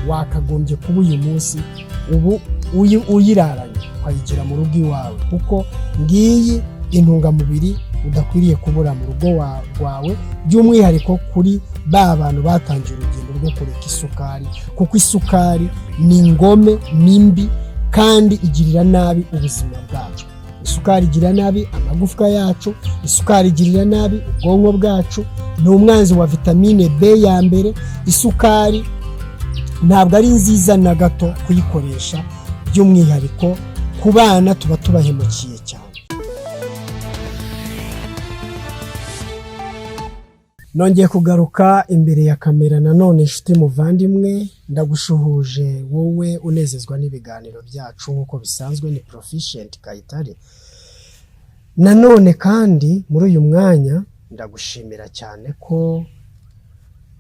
Wakagombye kuba uyu munsi ubu uyiraranye, ukayigira mu rugo iwawe, kuko ngiyi intungamubiri udakwiriye kubura mu rugo rwawe, by'umwihariko kuri ba bantu batangiye urugendo rwo kureka isukari, kuko isukari ni ingome, ni mbi kandi igirira nabi ubuzima bwacu. Isukari igirira nabi amagufwa yacu, isukari igirira nabi ubwonko bwacu, ni umwanzi wa vitamine B ya mbere. Isukari ntabwo ari nziza na gato kuyikoresha, by'umwihariko ku bana tuba tubahemukiye cyane. Nongeye kugaruka imbere ya kamera nanone. Inshuti muvandimwe, ndagushuhuje wowe unezezwa n'ibiganiro byacu. Nk'uko bisanzwe, ni Proficient Kayitare. Nanone kandi muri uyu mwanya ndagushimira cyane ko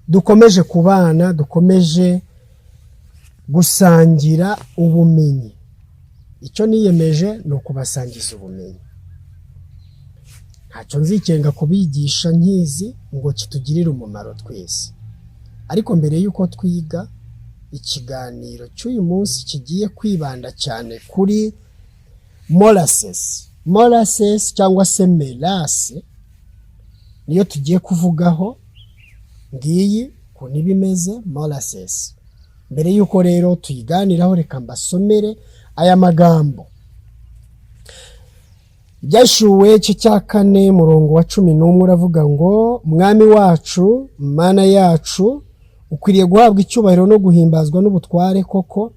dukomeje kubana, dukomeje gusangira ubumenyi. Icyo niyemeje ni ukubasangiza ubumenyi. Ntacyo nzikenga kubigisha nkizi ngo kitugirire umumaro twese. Ariko mbere y'uko twiga ikiganiro cy'uyu munsi kigiye kwibanda cyane kuri molasses, molasses cyangwa se mélasse, niyo tugiye kuvugaho. Ngiyi ukuntu iba imeze, molasses. Mbere y'uko rero tuyiganiraho, reka mbasomere aya magambo. Ibyahishuwe igice cya 4, murongo wa 11, uravuga ngo: "Mwami wacu, Mana yacu, ukwiriye guhabwa icyubahiro no guhimbazwa n'ubutware koko,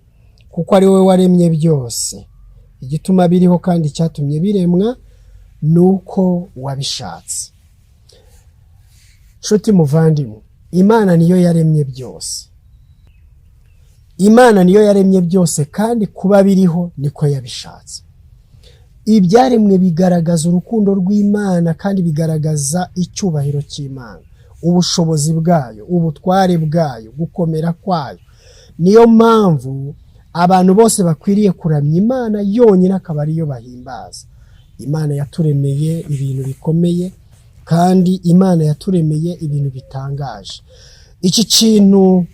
kuko ari wowe waremye byose. Igituma biriho kandi icyatumye biremwa ni uko wabishatse." Nshuti muvandimwe, Imana niyo yaremye byose. Imana niyo yaremye byose, kandi kuba biriho niko yabishatse. Ibyaremwe bigaragaza urukundo rw'Imana kandi bigaragaza icyubahiro cy'Imana, ubushobozi bwayo, ubutware bwayo, gukomera kwayo. Niyo mpamvu abantu bose bakwiriye kuramya Imana yonyine, akaba ariyo bahimbaza. Imana yaturemeye ibintu bikomeye kandi Imana yaturemeye ibintu bitangaje. Iki kintu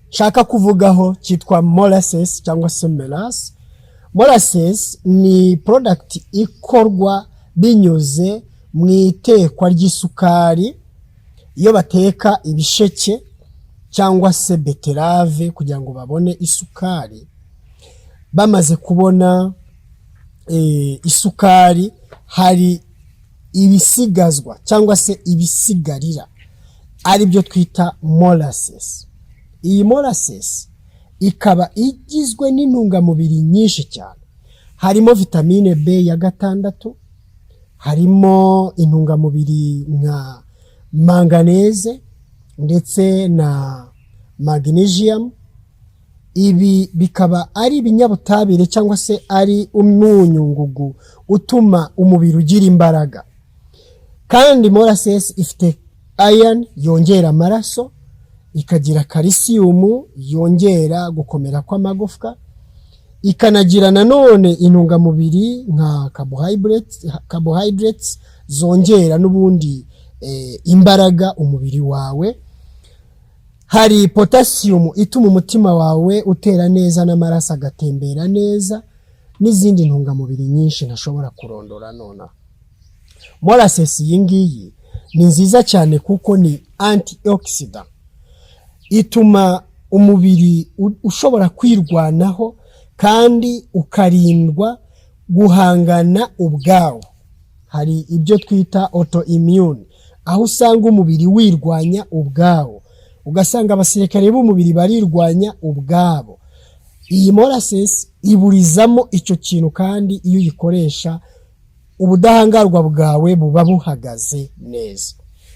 nshaka kuvugaho cyitwa molasses cyangwa se mélasse. Molasses ni product ikorwa binyuze mu itekwa ry'isukari. Iyo bateka ibisheke cyangwa se beterave kugira ngo babone isukari, bamaze kubona isukari, hari ibisigazwa cyangwa se ibisigarira, ari byo twita molasses. Iyi molasses ikaba igizwe n'intungamubiri nyinshi cyane, harimo vitamine B ya 6, harimo intungamubiri nka manganese ndetse na magnesium. Ibi bikaba ari ibinyabutabire cyangwa se ari umwunyungugu utuma umubiri ugira imbaraga. Kandi molasses ifite iron yongera amaraso, ikagira calcium yongera gukomera kw'amagufwa, ikanagira nanone intungamubiri nka carbohydrates zongera n'ubundi imbaraga umubiri wawe. Hari potassium ituma umutima wawe utera neza n'amaraso agatembera neza, n'izindi ntungamubiri nyinshi ntashobora kurondora nonaha. Molasses iyi ngiyi ni nziza cyane kuko ni antioxidant, ituma umubiri ushobora kwirwanaho kandi ukarindwa guhangana ubwawo. Hari ibyo twita autoimmune, aho usanga umubiri wirwanya ubwawo, ugasanga abasirikare b'umubiri barirwanya ubwabo. Iyi molasses iburizamo icyo kintu, kandi iyo uyikoresha ubudahangarwa bwawe buba buhagaze neza.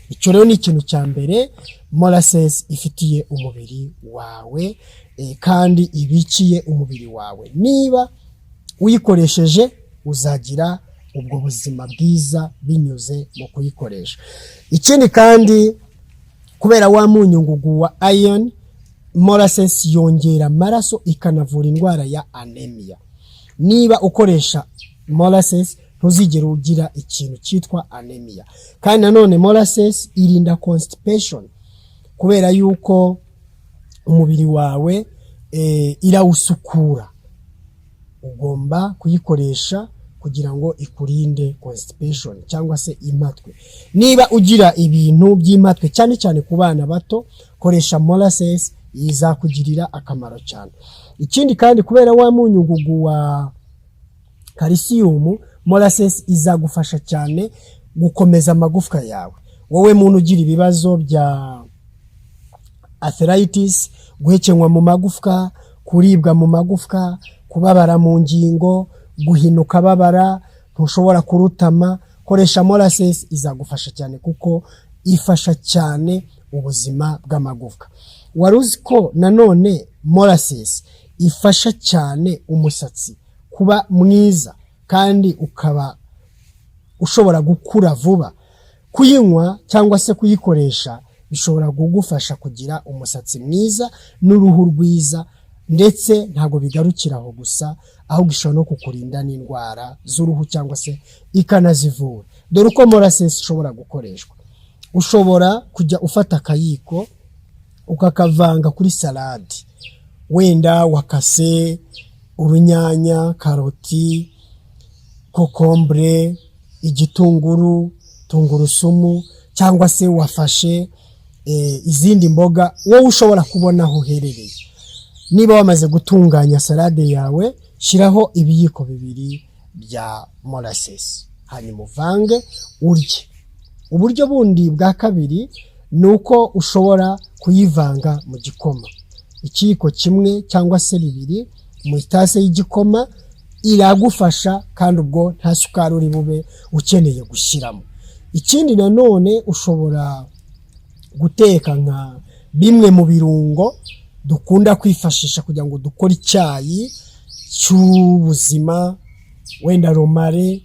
Icyo rero ni ikintu cya mbere molasses ifitiye umubiri wawe kandi ibikiye umubiri wawe. Niba uyikoresheje, uzagira ubwo buzima bwiza binyuze mu kuyikoresha. Ikindi kandi, kubera wa munyungugu wa iron, molasses yongera amaraso, ikanavura indwara ya anemia. Niba ukoresha molasses, ntuzigere ugira ikintu cyitwa anemia. Kandi nanone molasses irinda constipation, kubera yuko Umubiri wawe irawusukura. Ugomba kuyikoresha kugira ngo ikurinde constipation cyangwa se impatwe. Niba ugira ibintu by'impatwe, cyane cyane ku bana bato, koresha molasses, izakugirira akamaro cyane. Ikindi kandi, kubera wa munyungugu wa calcium, molasses izagufasha cyane gukomeza amagufwa yawe. Wowe muntu ugira ibibazo bya arthritis, guhekenywa mu magufwa, kuribwa mu magufwa, kubabara mu ngingo, guhinuka babara, ntushobora kurutama, koresha molasses, izagufasha cyane kuko ifasha cyane ubuzima bw'amagufwa. Wari uzi ko nanone molasses ifasha cyane umusatsi kuba mwiza kandi ukaba ushobora gukura vuba? Kuyinywa cyangwa se kuyikoresha bishobora kugufasha kugira umusatsi mwiza n'uruhu rwiza. Ndetse ntabwo bigarukira aho gusa, ahubwo ishobora no kukurinda n'indwara z'uruhu cyangwa se ikanazivura. Dore uko molasses ishobora gukoreshwa: ushobora kujya ufata akayiko ukakavanga kuri salade, wenda wakase urunyanya, karoti, kokombure, igitunguru, tungurusumu, cyangwa se wafashe izindi mboga wowe ushobora kubona aho uherereye. Niba wamaze gutunganya salade yawe, shyiraho ibiyiko 2 bya molasses, hanyuma uvange urye. Uburyo bundi bwa kabiri ni uko ushobora kuyivanga mu gikoma, ikiyiko kimwe cyangwa se 2 mu itase y'igikoma, iragufasha kandi ubwo nta sukari uri bube ukeneye gushyiramo. Ikindi nanone, ushobora guteka nka bimwe mu birungo dukunda kwifashisha kugira ngo dukore icyayi cy'ubuzima, wenda romarin,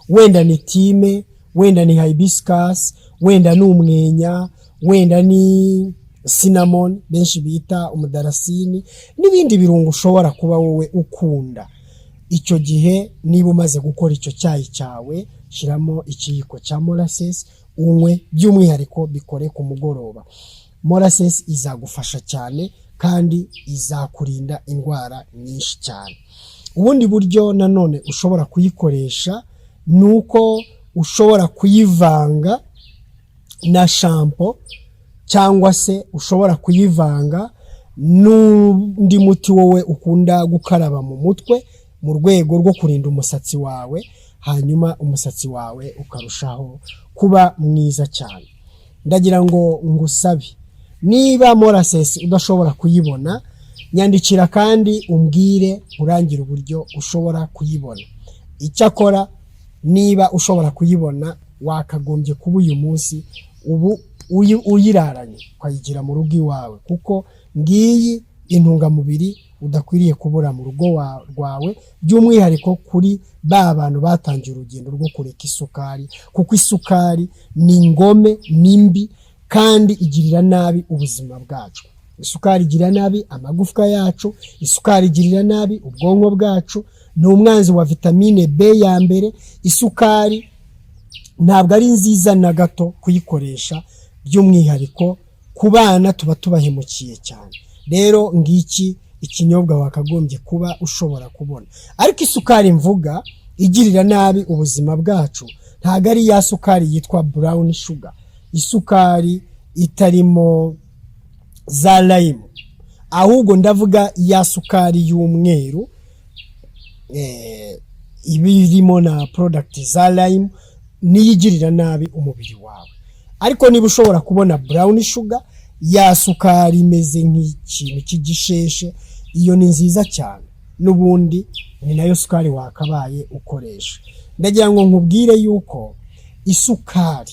wenda ni thyme, wenda ni hibiscus, wenda ni umwenya, wenda ni cinnamon benshi bita umudarasini, n'ibindi birungo ushobora kuba wowe ukunda. Icyo gihe niba umaze gukora icyo cyayi cyawe, shyiramo ikiyiko cya molasses unywe. By'umwihariko bikore ku mugoroba. Molasses izagufasha cyane kandi izakurinda indwara nyinshi cyane. Ubundi buryo nanone ushobora kuyikoresha ni uko ushobora kuyivanga na shampoo, cyangwa se ushobora kuyivanga n'undi muti wowe ukunda gukaraba mu mutwe mu rwego rwo kurinda umusatsi wawe, hanyuma umusatsi wawe ukarushaho kuba mwiza cyane. Ndagira ngo ngusabe, niba molasses udashobora kuyibona, nyandikira kandi umbwire, urangire uburyo ushobora kuyibona. Icyakora niba ushobora kuyibona, wakagombye kuba uyu munsi ubu uyiraranye, ukayigira mu rugo iwawe, kuko ngiyi intungamubiri udakwiriye kubura mu rugo rwawe, by'umwihariko kuri ba bantu batangiye urugendo rwo kureka isukari, kuko isukari ni ingome, ni mbi kandi igirira nabi ubuzima bwacu. Isukari igirira nabi amagufwa yacu, isukari igirira nabi ubwonko bwacu, ni umwanzi wa vitamine B ya mbere. Isukari ntabwo ari nziza na gato kuyikoresha, by'umwihariko ku bana tuba tubahemukiye cyane. Rero ngiki ikinyobwa wakagombye kuba ushobora kubona. Ariko isukari mvuga igirira nabi ubuzima bwacu ntabwo ari ya sukari yitwa brown sugar, isukari itarimo za lime, ahubwo ndavuga ya sukari y'umweru iba irimo na product za lime, niyo igirira nabi umubiri wawe. Ariko niba ushobora kubona brown sugar, ya sukari imeze nk'ikintu cy'igisheshe, iyo ni nziza cyane, n'ubundi ni nayo sukari wakabaye ukoresha. Ndagira ngo nkubwire yuko isukari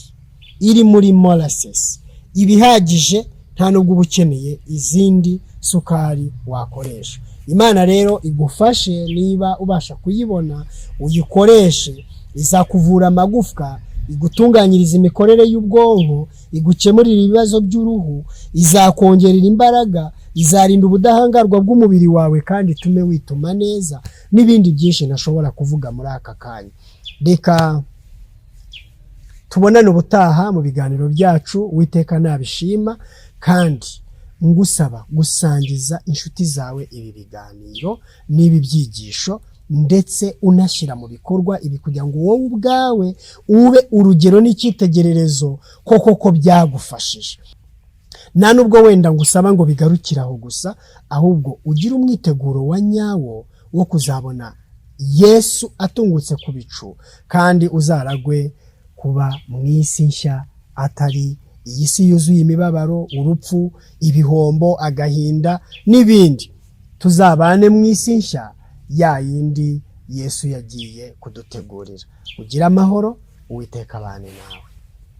iri muri molasses iba ihagije, nta nubwo uba ukeneye izindi sukari wakoresha. Imana rero igufashe, niba ubasha kuyibona uyikoreshe, izakuvura amagufwa, igutunganyiriza imikorere y'ubwonko, igukemurira ibibazo by'uruhu, izakongerera imbaraga, izarinda ubudahangarwa bw'umubiri wawe kandi itume wituma neza, n'ibindi byinshi ntashobora kuvuga muri aka kanya. Reka tubonane ubutaha mu biganiro byacu, Uwiteka nabishima. Kandi Ngusaba gusangiza inshuti zawe ibi biganiro n'ibi byigisho, ndetse unashyira mu bikorwa ibi kugira ngo wowe ubwawe ube urugero n'icyitegererezo koko ko byagufashije. Nta nubwo wenda ngusaba ngo bigarukire aho gusa, ahubwo ugire umwiteguro wa nyawo wo kuzabona Yesu atungutse ku bicu, kandi uzaragwe kuba mu isi nshya, atari iyi si yuzuye imibabaro, urupfu, ibihombo, agahinda n'ibindi. Tuzabane mu isi nshya ya yindi Yesu yagiye kudutegurira. Ugire amahoro, Uwiteka abane nawe.